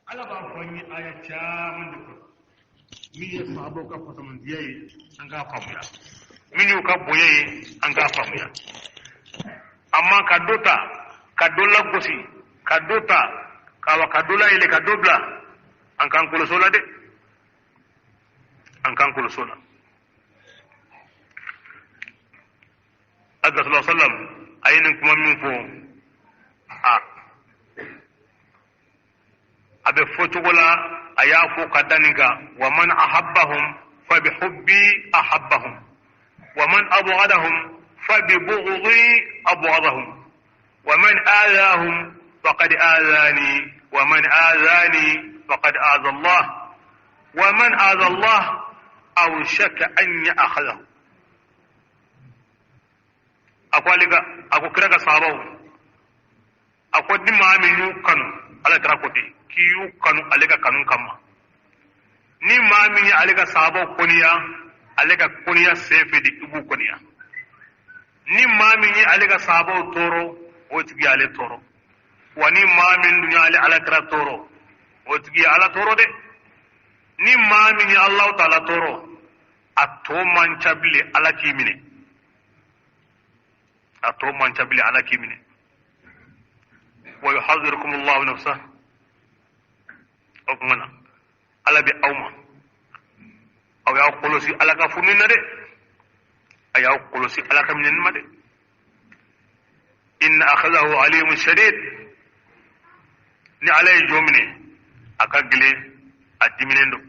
Ala b'a fɔ an ye aya caman de kɔnɔ min ye sahabaw ka fasamantiya ye, an k'a faamuya, min y'u ka bonya ye, an k'a faamuya. Amma ka dɔ ta ka dɔ lagosi, ka dɔ ta ka dɔ layɛlɛ, ka dɔ bila, an k'an kɔlɔsi o la dɛ, an k'an kɔlɔsi o la. Ala sallam a ye nin kuma min fɔ, a bɛ fɔ cogo la, a y'a fɔ ka da nin kan: wa man ahabbahum fa bi hubbi ahabbahum, wa man abghadahum fa bi bughdi abghadahum, wa man aadahum faqad aadani, wa man aadani faqad aadha Allah, wa man aadha Allah awshaka an ya'khudhahu. A ko ale ka, a ko kira ka sahabaw, a ko ni maa min y'u kanu, ala kira ko ten k'i y'u kanu ale ka kanu kama. Ni maa min ye ale ka sahabaw kɔniya, ale ka kɔniya sen fɛ de i b'u kɔniya. Ni maa min ye ale ka sahabaw tɔɔrɔ, o tigi y'ale tɔɔrɔ. Wa ni maa min dun y'ale ala kira tɔɔrɔ, o tigi ye ala tɔɔrɔ dɛ. Ni maa min ye Alahu taala tɔɔrɔ, a tɔ man ca bilen ala k'i minɛ, a tɔ man ca bilen ala k'i minɛ. Wa yuhadhirukum Allahu nafsa. O tuma na ala bɛ aw ma, aw y'aw kɔlɔsi ala ka furuni na dɛ, a y'aw kɔlɔsi ala ka minɛni ma dɛ. Inna akhadahu alimun shadid. Ni ala ye jɔn minɛ, a ka gɛlɛn, a diminen don.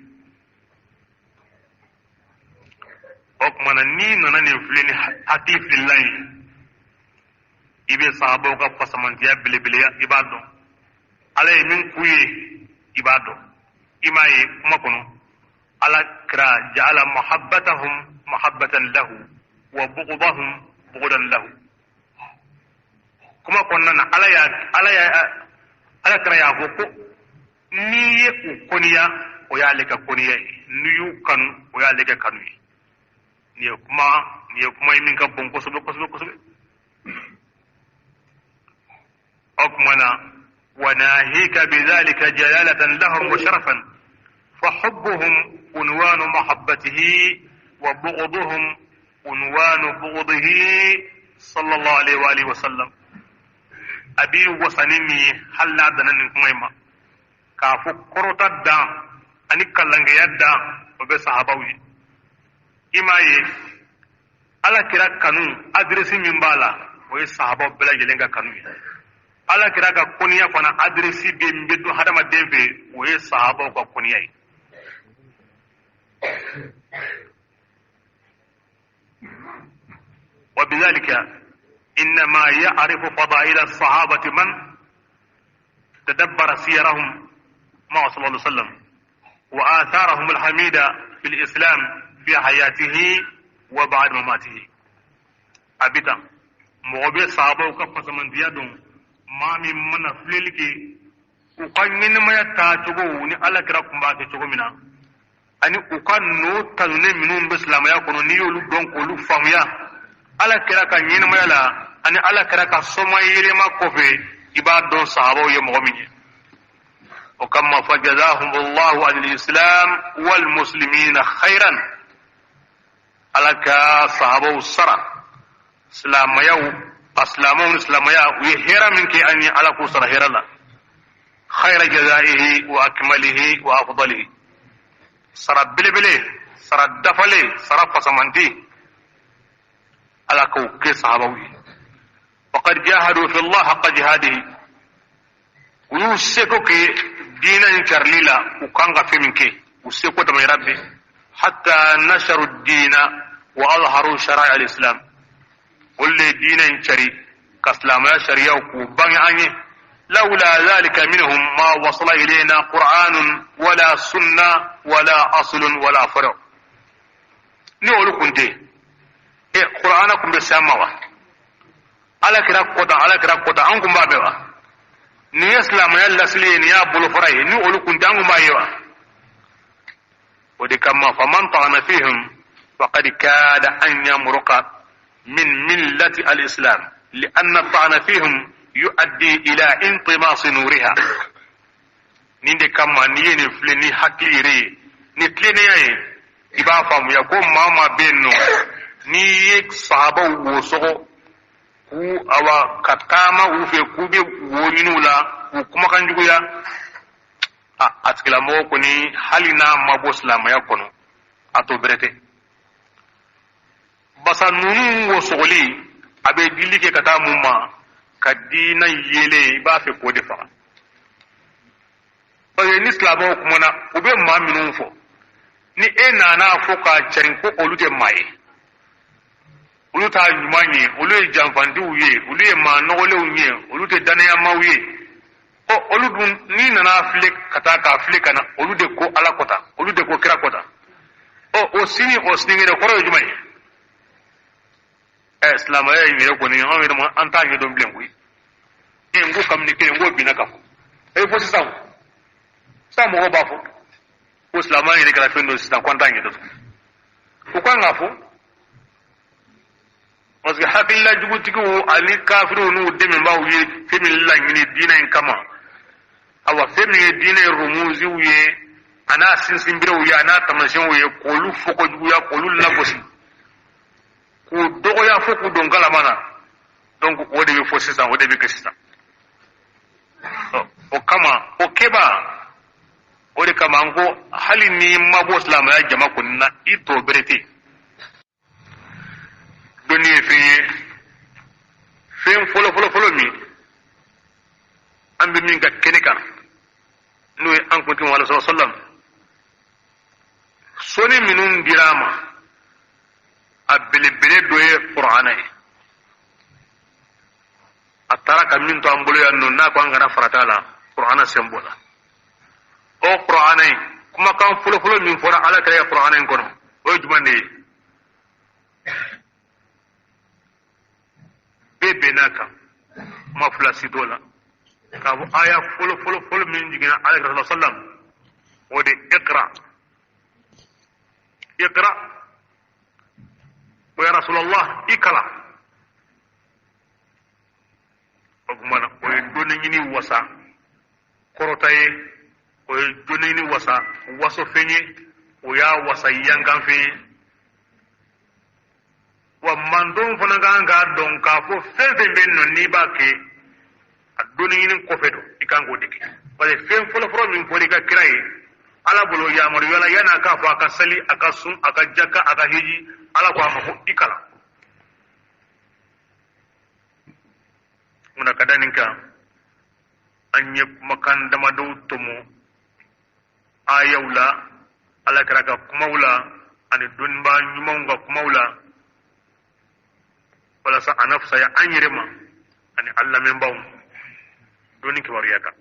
O tuma na n'i nana nin filɛ ni hakili fililan ye, i bɛ sahabaw ka fasamantiya belebeleya i b'a dɔn, ala ye min k'u ye i b'a dɔn. I m'a ye kuma kɔnɔ, ala kira ja'ala mahabbatahum mahabbatan lahu wa bughdahum bughdan lahu. Kuma kɔnɔna na, ala kira y'a fɔ ko n'i ye u kɔniya, o y'ale ka kɔniya ye, n'i y'u kanu, o y'ale ka kanu ye. Nin ye kuma ye min ka bon kosɛbɛ kosɛbɛ kosɛbɛ. O tuma na wa nahika bidhalika jalalatan lahum wa sharafan, fa hubbuhum unwanu mahabbatihi wa bughduhum unwanu bughdihi sallallahu alaihi wa alihi wa sallam. A b'i wasa ni min ye, hali n'a danna nin kuma in ma, k'a fɔ kɔrɔta dan ani kalankɛya dan, o bɛ sahabaw ye. I m'a ye, ala kira kanu adiresi min b'a la, o ye sahabaw bɛɛ lajɛlen ka kanu ye. Ala kira ka kɔniya fana adiresi bɛ min bɛ dɔn hadamaden fɛ, o ye sahabaw ka kɔniya ye. وبذلك إنما يعرف فضائل الصحابة من تدبر سيرهم مع صلى الله عليه وسلم وآثارهم الحميدة في الإسلام في حياته وبعد مماته. A bɛ tan, mɔgɔ bɛ sahabaw ka fasamandiya dɔn maa min mana filɛli kɛ u ka ɲɛnɛmaya taacogo ni ala kira tun b'a kɛ cogo min na, ani u ka nɔ tanunen minnu bɛ silamɛya kɔnɔ, n'i y'olu dɔn k'olu faamuya ala kira ka ɲɛnɛmaya la ani ala kira ka soma yɛlɛma kɔfɛ, i b'a dɔn sahabaw ye mɔgɔ min ye. O kama fa jazahumullahu anil islam wal muslimina khairan. Ala ka sahabaw sara silamɛyaw a silamɛw ni silamɛya, u ye hɛrɛ min kɛ an ye, ala k'u sara hɛrɛ la. Khayra jazaihi wa akmalihi wa afdalihi, sara belebele, sara dafalen, sara fasamanti, ala k'o kɛ sahabaw ye. Faqad jahadu fi Allah haqqa jihadihi. U y'u seko kɛ diinɛ in carili la, u kan ka fɛn min kɛ, u seko damayira bɛɛ, hatta nasharu diina wa azharu shara'i al-islam. Olu de ye diinɛ in cari ka silamɛya sariyaw k'u bange an ye. Lawla dhalika minhum ma wasala ilayna qur'anun wala sunna wala aslun wala fara. Ni olu kun tɛ e, qur'ana kun bɛ se an ma wa? Ala kira kɔta, ala kira kɔta, an kun b'a bɛɛ wa? Nin ye silamɛya lasili ye, nin y'a bolofara ye. Ni olu kun tɛ, an kun b'a ye wa? O de kama faman ta'ana fihim faqad kada an yamruqa min millati al-islam, li'anna ta'ana fihim yu'addi ila intimas nuriha. Nin de kama n'i ye nin filɛ ni hakili yɛrɛ ye, ni tilennenya ye, i b'a faamuya ko maa o maa bɛ yen nɔ n'i ye sahabaw wo sɔgɔ k'u awa ka taama u fɛ k'u bɛ wo ɲini u la k'u kumakan juguya, a tigilamɔgɔ kɔni hali n'a ma bɔ silamɛya kɔnɔ, a tɔ bɛrɛ tɛ. Basa ninnu wo sɔgɔli a bɛ dili kɛ ka taa mun ma? Ka diina yeelen i b'a fɛ k'o de faga. Parce que ni silamɛw kumana, u bɛ maa minnu fɔ, ni e nana fɔ k'a carin ko olu tɛ maa ye, olu t'a ɲuman ye, olu ye janfantiw ye, olu ye maa nɔgɔlenw ye, olu tɛ danayamaw ye, ɔ olu dun n'i nana file ka taa k'a file ka na, olu de ko Ala kɔta, olu de ko kira kɔta. Ɔ o sini o sinikɛnɛ kɔrɔ ye jumɛn ye? Ɛ silamɛya in yɛrɛ kɔni, anw yɛrɛ ma an t'a ɲɛdɔn bilen koyi. E n ko kabini kelen n k'o binna ka fɔ e fo sisan, sisan mɔgɔw b'a fɔ ko silamɛya yɛrɛ kɛra fɛn dɔ sisan ko an t'a ɲɛdɔn. U kan k'a fɔ parce que hakilila jugutigiw ani kafiriw n'u dɛmɛbaaw ye fɛn min laɲini diinɛ in kama, awa fɛn min ye diinɛ ye rumuziw ye, a n'a sinsinberew ye, a n'a taamasiyɛnw ye, k'olu fɔkojuguya, k'olu lagosi, k'u dɔgɔya fo k'u don galama na. Donc o de bɛ fɔ sisan, o de bɛ kɛ sisan. O kama o kɛba o de kama an ko hali n'i ma bɔ silamɛya jama kɔni na, i tɔ bɛrɛ tɛ. Dɔnni ye fɛn ye, fɛn fɔlɔ fɔlɔ fɔlɔ min an bɛ min ka kɛnɛ kan, n'o ye an kuntigi Muhamadu sallallahu alaihi wa sallam. Sɔnni minnu dira a ma, a belebele dɔ ye kuranɛ ye. A taara ka min to an bolo yan nɔ, n'a ko an kana farata a la, kuranɛ sen b'o la. O kuranɛ in kumakan fɔlɔfɔlɔ min fɔra Ala kira ye kuranɛ in kɔnɔ, o ye jumɛn de ye? Bɛɛ bɛnn'a kan, kuma fila si t'o la, k'a fɔ aya fɔlɔ fɔlɔ fɔlɔ min jiginna Ala kira sallallahu alaihi wa sallam, o de iqra iqra, o ya Rasulallah, i kalan. O tuma na o ye dɔnni ɲini wasa kɔrɔta ye, o ye dɔnni ɲini wasa wasofɛn ye, o y'a wasa yankanfɛn ye. Wa mantɔn fana kan k'a dɔn k'a fɔ fɛn fɛn bɛ yen nɔ n'i b'a kɛ, a dɔnni ɲini kɔfɛ don, i kan k'o de kɛ. Parce que fɛn fɔlɔfɔlɔ min fɔra i ka kira ye Ala bolo yamaruya la, yan'a k'a fɔ a ka sali, a ka sun, a ka jaka, a ka hiji, Ala ko a ma ko i kalan. Munna ka da nin kan, an ye kumakan damadɔw tɔmɔ ayaw la, Ala kira ka kumaw la, ani dɔnnibaa ɲumanw ka kumaw la, walasa a na fisaya an yɛrɛ ma ani an lamɛnbaaw dɔnni kibaruya kan.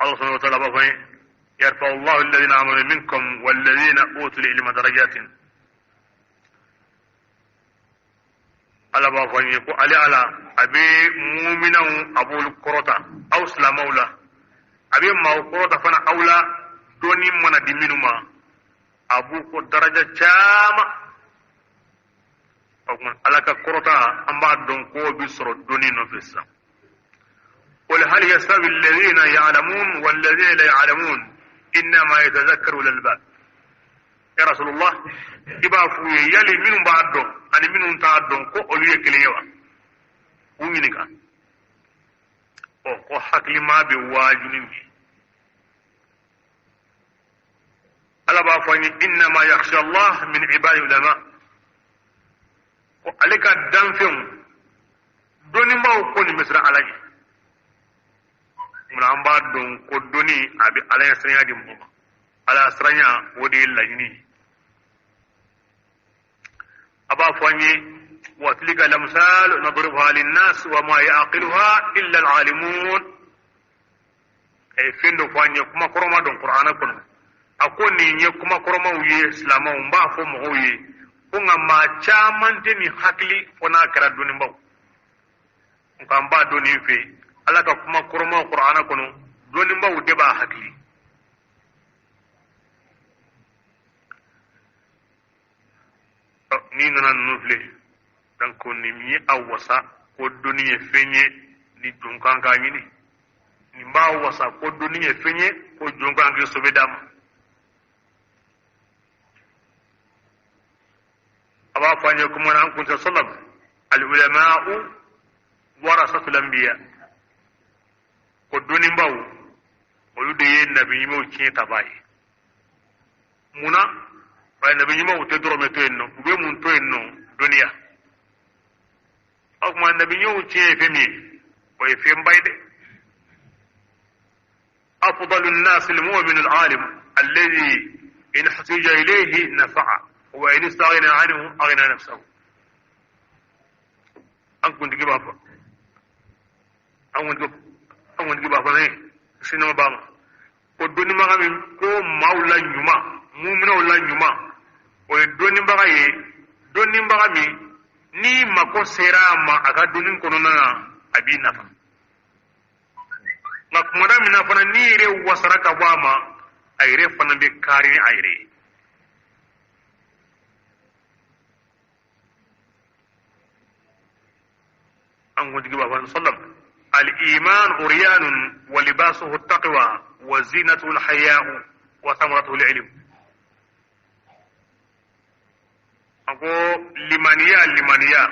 Allah subhanahu wa ta'ala b'a fɔ an ye: yarfa'u Allahu alladhina amanu minkum walladhina utul ilma darajatin. Ala b'a fɔ an ye ko ale Ala a bɛ muminaw a b'olu kɔrɔta aw silamɛw la, a bɛ maaw kɔrɔta fana aw la, dɔnni mana di minnu ma, a b'u ko daraja caman. O tuma Ala ka kɔrɔta, an b'a dɔn k'o bɛ sɔrɔ dɔnni nɔfɛ sisan. Qul hal yastawi alladhina ya'lamun walladhina la ya'lamun innama yatadhakkaru ulul albab. Ya Rasulullah, i b'a f'u ye yali minnu b'a dɔn ani minnu t'a dɔn, ko olu ye kelen ye wa? U ɲininka. Ɔ ko hakilima bɛ waaju ni nin ye. Ala b'a fɔ an ye: innama yakhsha Allah min ibadi ulama. Ko ale ka danfɛnw dɔnnibaaw kɔni bɛ siran Ala ɲɛ. Munna an b'a dɔn ko dɔnni a bɛ Ala ɲɛsiranya di mɔgɔ ma? Ala siranya, o de ye laɲini ye. A b'a fɔ an ye: wa tilka lamsal nadribuha linnas wa ma yaqiluha illa alalimun. A ye fɛn dɔ fɔ an ye, kuma kɔrɔma dɔn kuranɛ kɔnɔ. A ko nin ye kuma kɔrɔmaw ye, silamɛw, n b'a fɔ mɔgɔw ye ko nka maa caman tɛ nin hakili fo n'a kɛra dɔnnibaw. Nka an b'a dɔn nin fɛ, Ala ka kuma kɔrɔmaw kuranɛ kɔnɔ, dɔnnibaw de b'a hakili. N'i nana ninnu filɛ, donc nin ye a wasa Ko dɔnni ye fɛn ye ni jɔn kan k'a ɲini. Nin b'a wasa ko dɔnni ye fɛn ye ko jɔn kan k'i sɛbɛ d'a ma. A b'a fɔ an ye kuma na, an kuntigi sallam, al ulama'u warasatul anbiya, ko dɔnnibaw olu de ye nabi ɲumanw tiɲɛ tabaa ye. Mun na? Bari nabi ɲumanw tɛ dɔrɔmɛ to yen nɔ, u bɛ mun to yen nɔ? Dɔnniya. O tuma nabi ɲumanw tiɲɛ ye fɛn min ye, o ye fɛnba ye dɛ. أفضل الناس المؤمن العالم الذي إن احتج إليه نفع وإن استغنى عنه أغنى نفسه. An kuntigi b'a fɔ, an kuntigi b'a fɔ ne sinama b'a ma ko dɔnnibaga min ko maaw la ɲuman, muminɛw la ɲuman, o ye dɔnnibaga ye, dɔnnibaga min n'i mako sera a ma a ka dɔnni kɔnɔna na, a b'i nafa. Nka kumada min na fana, n'i yɛrɛ wasara ka bɔ a ma, a yɛrɛ fana bɛ kaari ni a yɛrɛ ye. An kuntigi b'a fɔ sallam, al-iman uryanun wa libasuhu taqwa wa zinatuhu al-haya'u wa thamaratuhu al-ilm. A ko limaniya, limaniya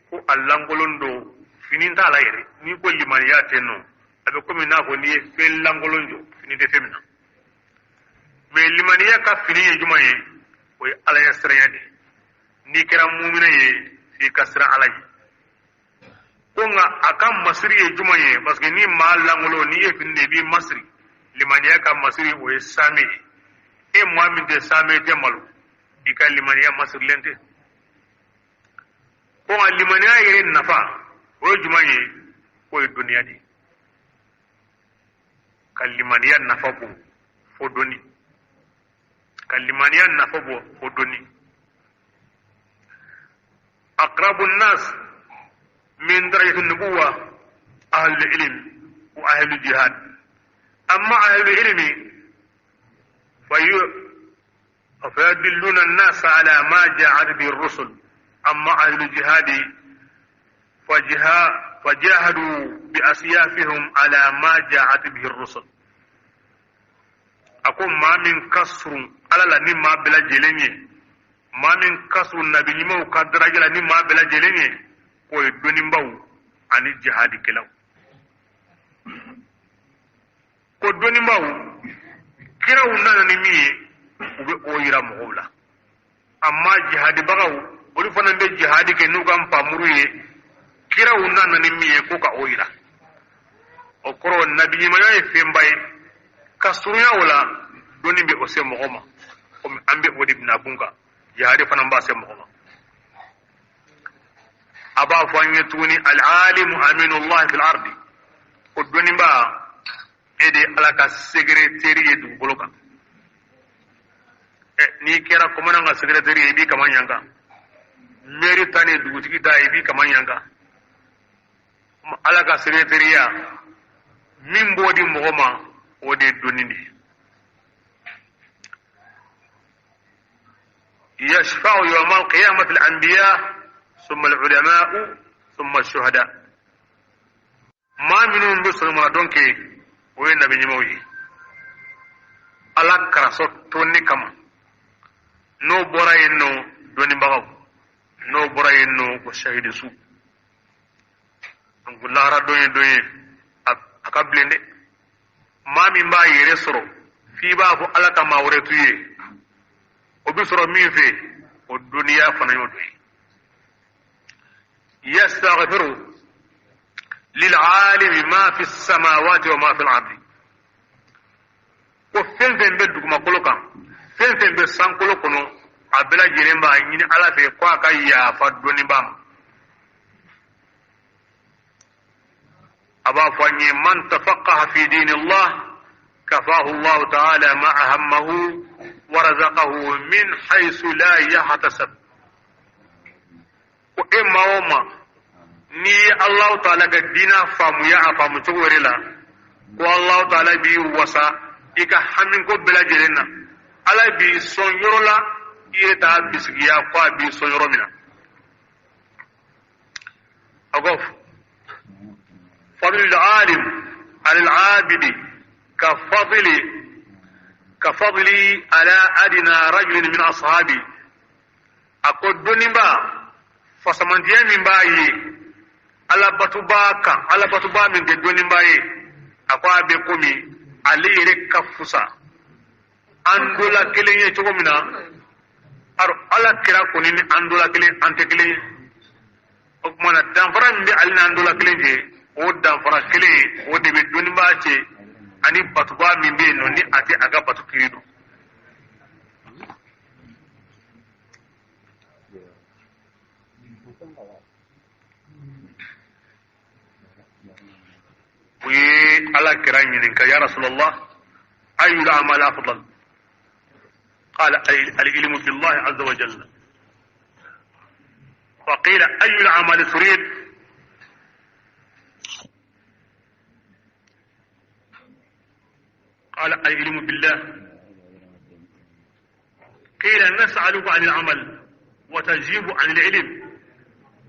ko a lankolon don, fini t'a la yɛrɛ. N'i ko limaniya tɛ nɔ, a bɛ komi n'a fɔ n'i ye fɛn lankolon jɔ, fini tɛ fɛn min na. Mais limaniya ka fini ye jumɛn ye? O ye ala ɲɛ siranya de ye. N'i kɛra mumina ye, f'i ka siran ala ye. Ko nka a ka masiri ye jumɛn ye? Parce que ni maa lankolon, n'i ye fini de, i b'i masiri. Limaniya ka masiri, o ye saame ye. E maa min tɛ saame, tɛ malo, i ka limaniya masirilen tɛ. Ko nka limaniya yɛrɛ nafa, o ye jumɛn ye? K'o ye dɔnniya de ye. Ka limaniya nafa bɔ fo dɔnni, ka limaniya nafa bɔ fo dɔnni. أقرب الناس من درجة النبوة أهل العلم وأهل الجهاد. أما أهل العلم فيدلون الناس على ما جاءت به الرسل، أما أهل الجهاد فجاهدوا بأسيافهم على ما جاءت به الرسل. A ko maa min ka surun ala la ni maa bɛɛ lajɛlen ye, maa min ka surun nabi ɲumanw ka daraja la ni maa bɛɛ lajɛlen ye, k'o ye dɔnnibaw ani jihadikɛlaw. Ko dɔnnibaw, kiraw nana ni min ye, u bɛ o yira mɔgɔw la. Amma jihadibagaw, olu fana bɛ jihadi kɛ n'u ka npamuru ye, kiraw nana ni min ye, ko ka o yira. O kɔrɔ, nabi ɲumanya ye fɛnba ye. Ka surunya o la, dɔnni bɛ o se mɔgɔ ma, komi an bɛ o de bina kun kan. Jihadi fana b'a se mɔgɔ ma. A b'a fɔ an ye tuguni, al-alimu aminullahi fil ardi, ko dɔnniba, e de ye ala ka secrétaire ye dugukolo kan. Ɛ, n'i kɛra commandant ka secrétaire ye, i b'i kama ɲanga. Mairie ta ni dugutigi ta, i b'i kama ɲanga. Ala ka secrétaire min b'o di mɔgɔ ma, o de ye dɔnni de ye. يشفع يوم القيامة الأنبياء ثم العلماء ثم الشهداء. Maa minnu bɛ sɔnɔmɔna dɔn kɛ, o ye nabi ɲumanw ye ala karasɔ tɔnni kama. N'o bɔra yen nɔ, dɔnnibagaw. N'o bɔra yen nɔ, ko sahidisu. Donc lahara don ye don ye a ka bilen dɛ. Maa min b'a yɛrɛ sɔrɔ f'i b'a fɔ ala ka maa wɛrɛ t'u ye, o bɛ sɔrɔ min fɛ, o dɔnniya fana y'o dɔ ye. يستغفر للعالم ما في السماوات وما في الأرض. Ko fɛn fɛn bɛ dugumakolo kan, fɛn fɛn bɛ sankolo kɔnɔ, a bɛɛ lajɛlen b'a ɲini ala fɛ ko a ka yafa dɔnnibaa ma. A b'a fɔ an ye, من تفقه في دين الله كفاه الله تعالى ما أهمه ورزقه من حيث لا يحتسب. Ko e maa o maa, n'i ye Alahu taala ka diina faamuya a faamu cogo yɛrɛ la, ko Alahu taala b'i wasa i ka hamiko bɛɛ lajɛlen na. Ala b'i sɔn yɔrɔ la, i yɛrɛ t'a bisigiya ko a b'i sɔn yɔrɔ min na. Fadlul alim ala al-abidi ka fadli ka fadli ala adina rajulin min ashabi. A ko dɔnniba fasamantiya min b'a ye alabatuba kan, alabatuba min tɛ dɔnniba ye, a ko a bɛ komi ale yɛrɛ ka fusa an dɔ la kelen ye cogo min na, ala kira kɔni ni an dɔ la kelen an tɛ kelen ye. O tuma na danfara min bɛ ale n'an dɔ la kelen cɛ, o danfara kelen o de bɛ dɔnnibaa cɛ ani batubaa min bɛ yen nɔ ni a tɛ a ka batu kiri dɔn. U ye ala kira ɲininka, ya rasulallah, ayul amal afdal? Qala al-ilmu billahi azza wa jalla. Wa qila ayul amali turid? Qala al-ilmu billah. Qila nas'aluka 'an al-amal wa tajibu 'an al-ilm.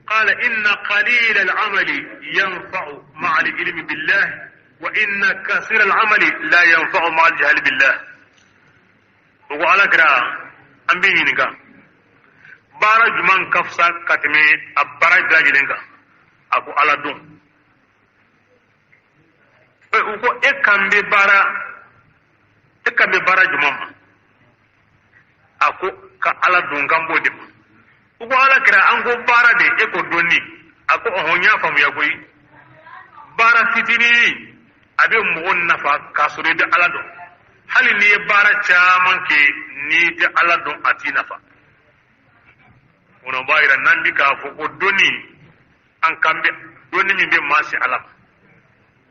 قال إن قليل العمل ينفع مع العلم بالله وإن كثير العمل لا ينفع مع الجهل بالله. وعلى كرا an b'i ɲininka baara jumɛn ka fisa ka tɛmɛ a baara bɛɛ lajɛlen kan? A ko ala dɔn. U ko e kan bɛ baara, e kan bɛ baara jumɛn ma? A ko ka ala dɔn kan b'o de ma. U ko ala kira, an ko baara de, e ko dɔnni. A ko ɔhɔn, n y'a faamuya koyi. Baara fitinin a bɛ mɔgɔ nafa k'a sɔrɔ i bɛ ala dɔn. Hali n'i ye baara caman kɛ, n'i tɛ ala dɔn, a t'i nafa. O b'a yira n'an bɛ k'a fɔ ko dɔnni, an kan bɛ dɔnni min bɛ maa se ala ma,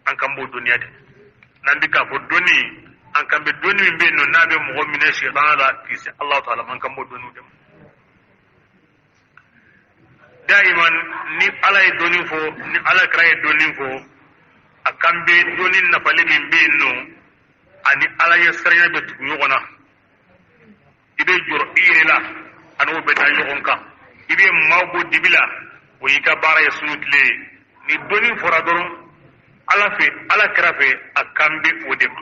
an kan b'o dɔnniya de. N'an bɛ k'a fɔ dɔnni, an kan bɛ dɔnni min bɛ yen nɔ n'a bɛ mɔgɔ minɛ sɛtana la k'i se Alahu taala ma, an kan b'o dɔnniw de ma. Daiman ni ala ye dɔnni fɔ, ni ala kira ye dɔnni fɔ, a kan bɛ dɔnni nafalen min bɛ yen nɔ ani ala ɲɛ siranya bɛ tugu ɲɔgɔn na. I bɛ jɔrɔ i yɛrɛ la, ani o bɛ taa ɲɔgɔn kan. I bɛ maaw bɔ dibi la, o y'i ka baara ye sunu tile ye. Ni dɔnni fɔra dɔrɔn ala fɛ, ala kira fɛ, a kan bɛ o de ma.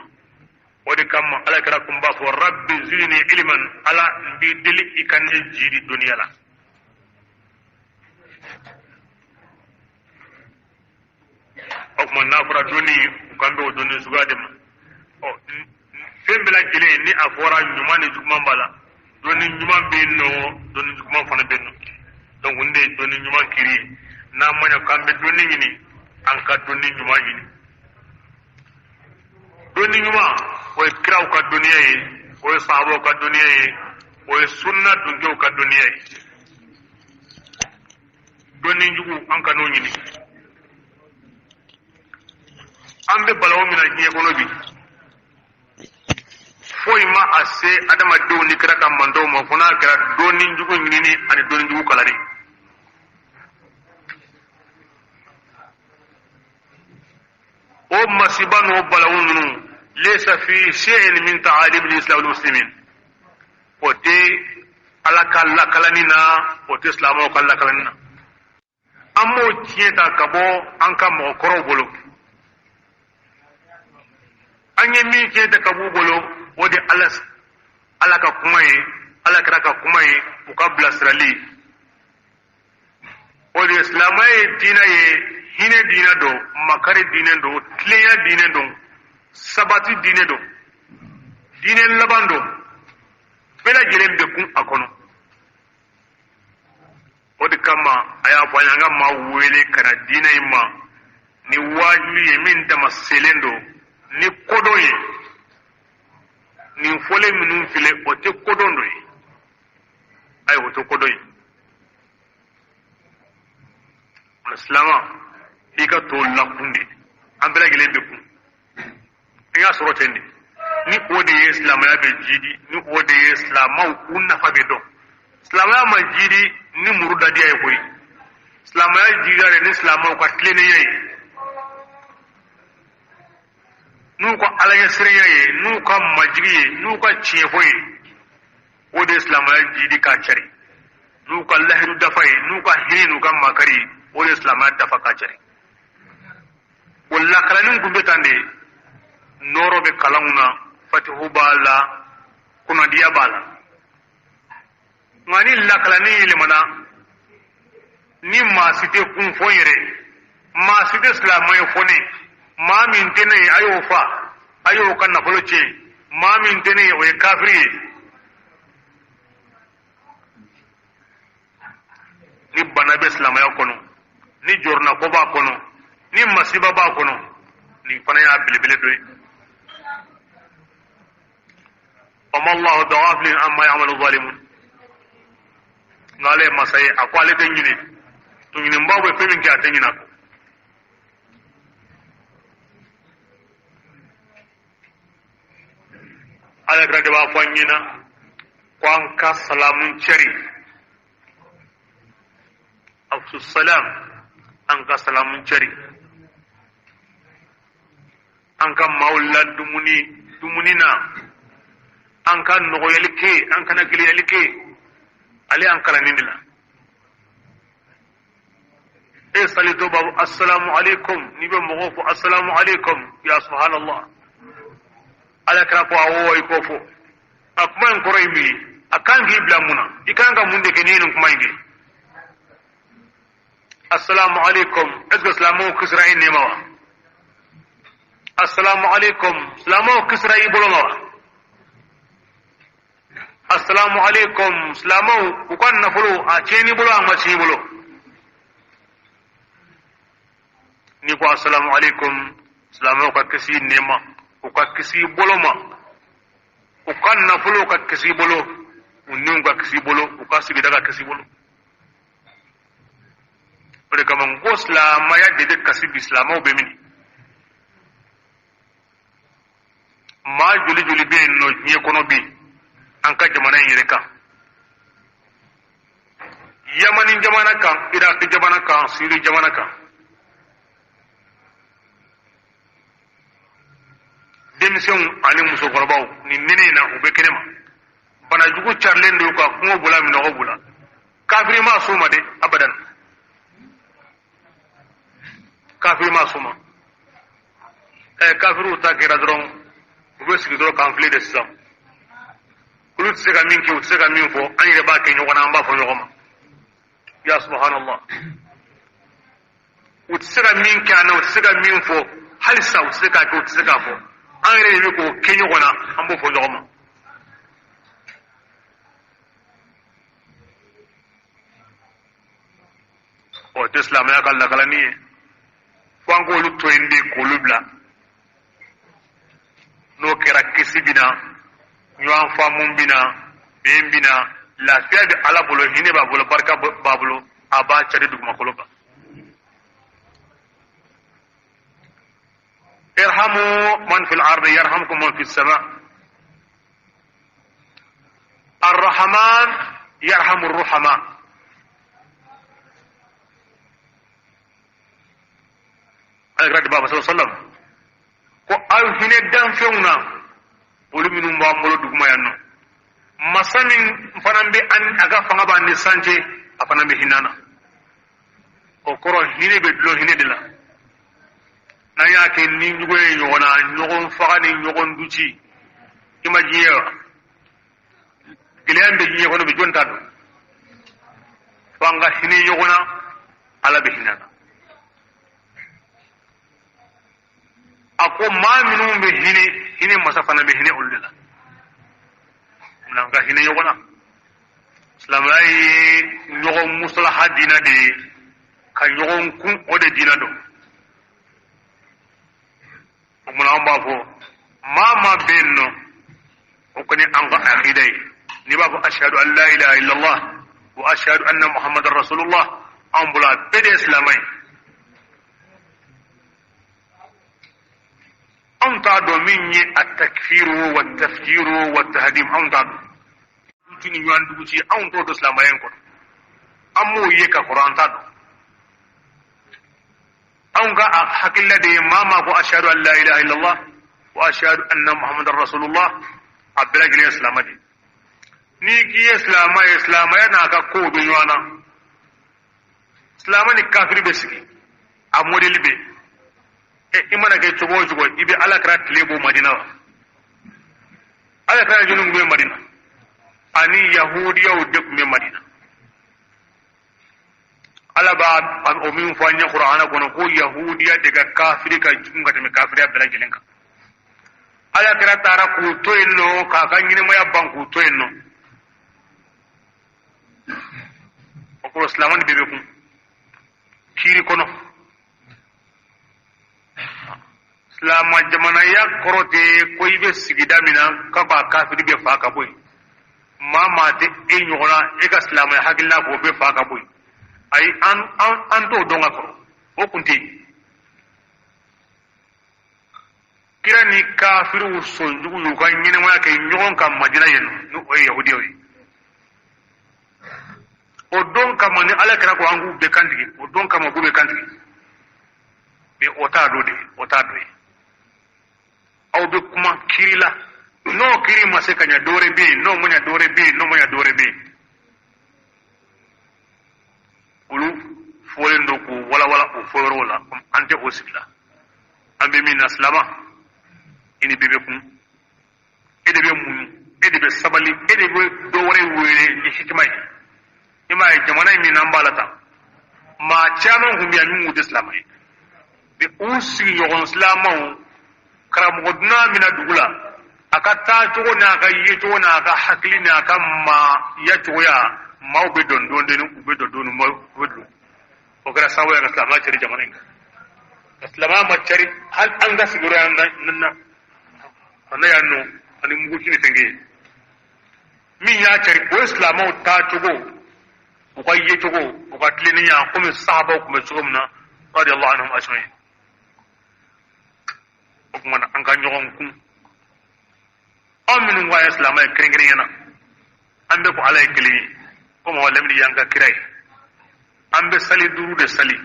O de kama ala kira kun b'a fɔ rabbi zidni ilman, ala n b'i deli i ka ne jiidi dɔnniya la. O tuma n'a fɔra dɔnni, u kan bɛ o dɔnni suguya de ma. Ɔ fɛn bɛɛ lajɛlen ni a fɔra ɲuman ni juguman b'a la, dɔnni ɲuman bɛ yen nɔ, dɔnni juguman fana bɛ yen nɔ. Donc nin de ye dɔnni ɲuman kiri ye. N'an ma ɲɛ k'an bɛ dɔnni ɲini, an ka dɔnni ɲuman ɲini. Dɔnni ɲuman, o ye kiraw ka dɔnniya ye, o ye sahabaw ka dɔnniya ye, o ye sunna dunkew ka dɔnniya ye. Dɔnni jugu, an ka n'o ɲini. An bɛ balawu min na diɲɛ kɔnɔ bi, foyi ma a se adamadenw ni kira ka mantɔw ma fo n'a kɛra dɔnni jugu ɲinini ani dɔnni jugu kalanni. O masiba n'o balawu ninnu, laysa fi shay'in min ta'alim al-islam wal muslimin, o tɛ ala ka lakalanni na, o tɛ silamɛw ka lakalanni na. An m'o tiɲɛ ta ka bɔ an ka mɔgɔkɔrɔw bolo. An ye min tiɲɛ ta ka b'u bolo, o de ala ala ka kuma ye, ala kira ka kuma ye, u ka bilasirali. O de ye silamɛya ye diinɛ ye, hinɛ diinɛ don, makari diinɛ don, tilenya diinɛ don, sabati diinɛ don, diinɛ laban don, bɛɛ lajɛlen bɛ kun a kɔnɔ. O de kama a y'a fɔ an ye an ka maa wele ka na diinɛ in ma ni waajuli ye min dama selen don ni kodɔn ye. Nin fɔlen minnu filɛ, o tɛ kodɔn dɔ ye, ayi, o tɛ kodɔn ye. Silama, i ka to lakun de, an bɛɛ lajɛlen bɛ kun, an y'a sɔrɔ ten de. Ni o de ye silamɛya bɛ jiidi, ni o de ye silamɛw u nafa bɛ dɔn. Silamɛya ma jiidi ni muru dadiya ye koyi. Silamɛya jiidira de ni silamɛw ka tilennenya ye, n'u ka alaɲɛsiranya ye, n'u ka majigi ye, n'u ka tiɲɛfɔ ye. O de ye silamɛya jiidi k'a cari, n'u ka lahidu dafa ye, n'u ka hinɛ, n'u ka makari ye. O de ye silamɛya dafa k'a cari. O lakalanni kun bɛ tan de, nɔɔrɔ bɛ kalanw na, fatihu b'a la, kunnadiya b'a la. Nka ni lakalanni yɛlɛmana, ni maa si tɛ kun fɔ n yɛrɛ, maa si tɛ silamɛ ye fɔ ne, maa min tɛ ne ye a y'o fa, a y'o ka nafolo tiɲɛ, maa min tɛ ne ye o ye kafiri ye. Ni bana bɛ silamɛya kɔnɔ, ni jɔrɔnako b'a kɔnɔ, ni masiba b'a kɔnɔ, nin fana y'a belebele dɔ ye. Wa ma Allahu bi ghafilin amma ya'malu zalimun. Nka ale ye masa ye, a ko ale tɛ ɲinɛ. Tɔɲɔnenbaw bɛ fɛn min kɛ, a tɛ ɲinɛ a kɔ. Ala kira de b'a fɔ an ɲɛna ko an ka salamu cɛri, afsu salam, an ka salamu cɛri, an ka maaw la dumuni dumuni na, an ka nɔgɔyali kɛ, an kana gɛlɛyali kɛ. Ale y'an kalan nin de la. E salitɔ b'a fɔ assalamu alaikum, n'i bɛ mɔgɔw fɔ assalamu alaikum, ya subhanallah. Ala kira ko awɔ, i k'o fɔ. A kuma in kɔrɔ ye min ye, a kan k'i bila mun na, i kan ka mun de kɛ n'i ye nin kuma in kɛ? Assalamu alaikum, est ce que silamɛw kisira i nɛma wa? Assalamu alaikum, silamɛw kisira i bolo ma wa? Assalamu alaikum, silamɛw u ka nafolo a tiɲɛn'i bolo, a ma tiɲɛ i bolo? N'i ko assalamu alaikum, silamɛw ka kisi i nɛma, u ka kisi i bolo ma, u ka nafolo ka kisi i bolo, u niw ka kisi i bolo, u ka sigida ka kisi i bolo. O de kama n ko silamɛya de bɛ kasi bi. Silamɛw bɛ min? Maa joli joli bɛ yen nɔ diɲɛ kɔnɔ bi, an ka jamana in yɛrɛ kan, Yamani jamana kan, Iraki jamana kan, Siri jamana kan, denmisɛnw ani musokɔrɔbaw, nin nɛnɛ in na u bɛ kɛnɛma, banajugu carilen don u kan, kɔngɔ b'u la, minnɔgɔ b'u la. Kafiri ma s'u ma dɛ, abadan, kafiri ma s'u ma. Ɛ kafiriw ta kɛra dɔrɔn, u bɛ sigi dɔrɔn k'an filɛ de sisan. Olu tɛ se ka min kɛ, u tɛ se ka min fɔ, an yɛrɛ b'a kɛ ɲɔgɔn na, an b'a fɔ ɲɔgɔn ma. Ya subhanallah, u tɛ se ka min kɛ an na, u tɛ se ka min fɔ halisa, u tɛ se k'a kɛ, u tɛ se k'a fɔ, an yɛrɛ de bɛ k'o kɛ ɲɔgɔn na, an b'o fɔ ɲɔgɔn ma. O tɛ silamɛya ka lakalani ye. Fo an k'olu to yen de, k'olu bila. N'o kɛra, kisi bɛ na, ɲɔgɔn faamu bɛ na, bɛn bɛ na, lafiya bɛ Ala bolo, hinɛ b'a bolo, barika b'a bolo, a b'a cari dugumakolo kan. Irhamu man fil ardi yarhamkum man fis sama. Arrahman yarhamu ruhama. Ala kira b'a fɔ sallam ko aw hinɛ danfɛnw na, olu minnu b'an bolo duguma yan nɔ, masa min fana bɛ an a ka fanga b'an ni san cɛ, a fana bɛ hinɛ na. O kɔrɔ, hinɛ bɛ dulon hinɛ de la. N'an y'a kɛ ni jugu ye ɲɔgɔn na, ɲɔgɔn faga ni ɲɔgɔn duci, i ma diɲɛ wa? Gɛlɛya bɛ diɲɛ kɔnɔ bi, jɔn t'a dɔn? Fo an ka hinɛ ɲɔgɔn na, Ala bɛ hinɛ na. A ko maa minnu bɛ hinɛ, hinɛ masa fana bɛ hinɛ olu de la. An ka hinɛ ɲɔgɔn na. Silamɛya ye ɲɔgɔn musalaha diina de ye, ka ɲɔgɔn kun, o de diina don. O kumana an b'a fɔ maa maa bɛ yen nɔ, o kɔni an ka akida ye, n'i b'a fɔ ashadu an la ilaha illallah wa ashadu anna muhammadan rasulullah, an bolo a bɛɛ de ye silamɛ ye. Anw t'a dɔn min ye a takfiru wa tafjiru wa tahdim, anw t'a dɔn. Duti ni ɲɔgɔn duguci, anw t'o dɔn silamɛya in kɔnɔ, an m'o ye ka kɔrɔ, an t'a dɔn. Anw ka a hakilila de ye maa maa ko ashadu an la ilaha illallah wa ashadu anna muhammadan rasulullah, a bɛɛ lajɛlen ye silamɛ de ye. N'i k'i ye silamɛ ye, silamɛya n'a ka kow bɛ ɲɔgɔn na. Silamɛ ni kafiri bɛ sigi, a modɛli bɛ E i mana kɛ cogo o cogo, i bɛ Ala kira tile bɔ Madina wa? Ala kira jɔnni tun bɛ Madina? Ani yahudiyaw de tun bɛ Madina. Ala b'a o min fɔ an ye Kurana kɔnɔ ko yahudiya de ka kafiri ka jugu ka tɛmɛ kafiriya bɛɛ lajɛlen kan. Ala kira taara k'u to yen nɔ k'a ka ɲɛnamaya ban k'u to yen nɔ. O kɔrɔ silamɛ ni bɛɛ bɛ kun kiiri kɔnɔ. Silama jamanaya kɔrɔ tɛ ko i bɛ sigida min na k'a ko a kafiri bɛ faa ka bɔ yen. Maa maa tɛ e ɲɔgɔn na, e ka silamɛya hakilina k'o bɛ faa ka bɔ yen. Ayi, an t'o dɔn ka kɔrɔ, o kun tɛ yen. Kira ni kafiriw sɔnjugu y'u ka ɲɛnamaya kɛ ɲɔgɔn kan Madina yen nɔ, ni o ye yahudiyaw ye. O don kama ni Ala kira ko an k'u bɛɛ kantigɛ, o don kama k'u bɛɛ kantigɛ. Mais o t'a dɔ de, o t'a dɔ ye. Aw bɛ kuma kiri la, n'o kiri ma se ka ɲɛ, dɔwɛrɛ bɛ yen, n'o ma ɲɛ, dɔwɛrɛ bɛ yen, n'o ma ɲɛ, dɔwɛrɛ bɛ yen. Olu fɔlen don k'u walawala o fɔyɔrɔw la, an tɛ o sigi la. An bɛ min na, silama, i ni bɛɛ bɛ kun, e de bɛ muɲu, e de bɛ sabali, e de bɛ dɔ wɛrɛ wele ni hikima ye. I m'a ye jamana in min n'an b'a la tan, maa caman tun bɛ yan min tun tɛ silama ye, mais u sigiɲɔgɔn silamaw, karamɔgɔ dunan min na dugu la, a ka taacogo n'a ka yecogo n'a ka hakili n'a ka maaya cogoya, maaw bɛ don don deni, u bɛ don don, u bɛ don. O kɛra sababu ye ka silamɛya cari jamana in kan. Ka silamɛya ma cari hali an ka sigiyɔrɔ yan na na yan nɔ, ani muguci ni fɛnkɛ ye min y'a cari, o ye silamɛw taacogo, u ka yecogo, u ka tilennenya, komi sahabaw tun bɛ cogo min na, radiyallahu anhum ajma'in. O tuma na an ka ɲɔgɔn kun, anw minnu ko an ye silamɛ ye kɛrɛnkɛrɛnya na, an bɛ ko Ala ye kelen ye, ko Mamadu Lamini y'an ka kira ye, an bɛ sali duuru de sali,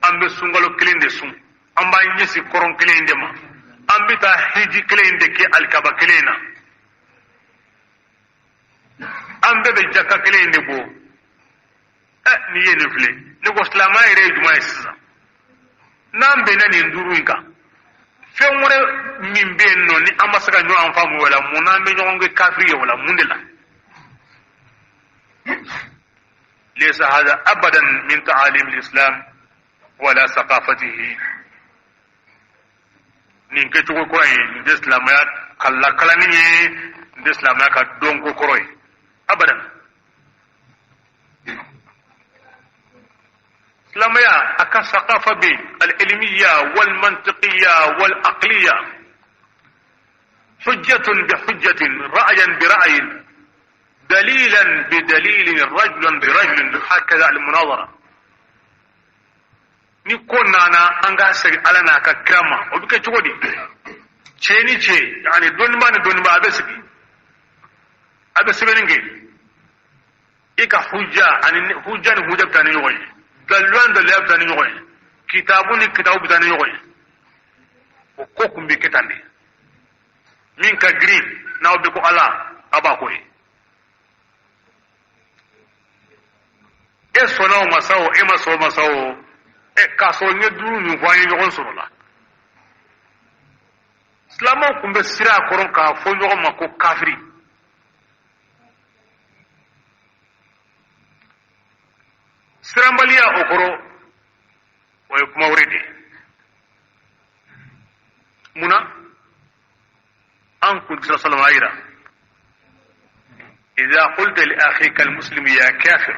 an bɛ sunkalo kelen de sun, an b'an ɲɛsin kɔrɔn kelen de ma, an bɛ taa hiji kelen de kɛ alikaba kelen na, an bɛɛ bɛ jaka kelen de bɔ. Ɛ, n'i ye nin filɛ, ne ko silamɛya yɛrɛ ye jumɛn ye sisan? N'an bɛnna nin duuru in kan, fɛn wɛrɛ min bɛ yen nɔ ni an ma se ka ɲɔgɔn faamu o la, mun n'an bɛ ɲɔgɔn kɛ kafiri ye o la, mun de la? Laysa hada abadan min ta'alim al-islam wala saqafatihi. Nin kɛcogo kura ye, nin tɛ silamɛya ka lakalanni ye, nin tɛ silamɛya ka dɔnko kɔrɔ ye abadan. Silamɛya a ka saqafa bɛ yen, al-ilmiya wal-mantiqiya wal-aqliya, hujjatun bi hujjatin, ra'yan bi ra'yin, dalilan bi dalilin, rajulan bi rajulin, hakaza al-munazara. Ni ko nana, an k'a segin Ala n'a ka kira ma. O bɛ kɛ cogo di? Cɛ ni cɛ, yani dɔnnibaa ni dɔnnibaa, a bɛ sigi, a bɛ sɛbɛnni kɛ, i ka hujja ani hujja ni hujja bɛ taa ni ɲɔgɔn ye, daliluya ni daliluya bɛ taa ni ɲɔgɔn ye, kitabu ni kitabu bɛ taa ni ɲɔgɔn ye. O ko kun bɛ kɛ tan de. Min ka girin n'aw bɛ ko Ala, aw b'a ko ye. E sɔnna o ma sa o, e ma sɔn o ma sa o, ɛ k'a sɔrɔ n ye duuru min fɔ, an ye ɲɔgɔn sɔrɔ la. Silamɛw tun bɛ siran a kɔrɔ k'a fɔ ɲɔgɔn ma ko kafiri. Siranbaliya o kɔrɔ, o ye kuma wɛrɛ de ye. Mun na an kuntigi sallam a yira, idha qulta li akhika almuslim ya kafir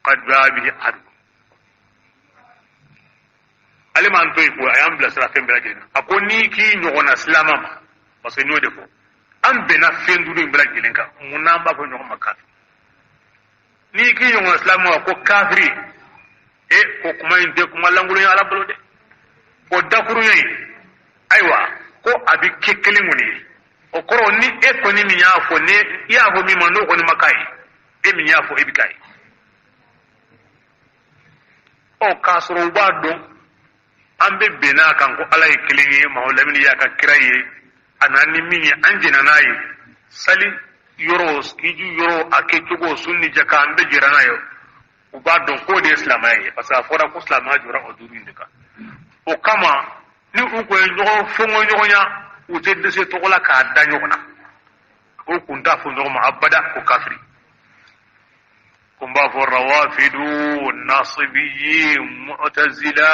qad ba'a bihi ahadu. Ale m'an to yen ko a y'an bilasira fɛn bɛɛ lajɛlen na. A ko n'i k'i ɲɔgɔnna silamɛ ma, parce que n y'o de fɔ, an bɛnna fɛn duuru in bɛɛ lajɛlen kan, mun n'an b'a fɔ ɲɔgɔn ma kafiri? N'i k'i ɲɔgɔnna silamɛ ma ko kafiri, e ko kuma in tɛ kuma lankolon ye Ala bolo dɛ. O dakurunya in, ayiwa, ko a bɛ kɛ kelen kɔni ye. O kɔrɔ, ni e kɔni min y'a fɔ, ni i y'a fɔ min ma, n'o kɔni ma k'a ye, e min y'a fɔ, e bɛ k'a ye. Ɔ, k'a sɔrɔ u b'a dɔn an bɛ bɛnna kan ko Ala ye kelen ye, Mamadu Lamini y'a ka kira ye, a nana ni min ye, an jɛnna n'a ye, sali yɔrɔ, hiji yɔrɔ, a kɛcogo, sun ni jaka, an bɛɛ jɛra n'a ye. U b'a dɔn k'o de ye silamɛya ye, parce que a fɔra ko silamɛya jɔra o duuru in de kan. O kama ni u kun ye ɲɔgɔn fɔngɔ ɲɔgɔnya, u tɛ dɛsɛ tɔgɔ la k'a da ɲɔgɔn na. O kun t'a fɔ ɲɔgɔn ma abada ko kafiri. Ko n b'a fɔ rawafidu, nasibiyi, mu'tazila,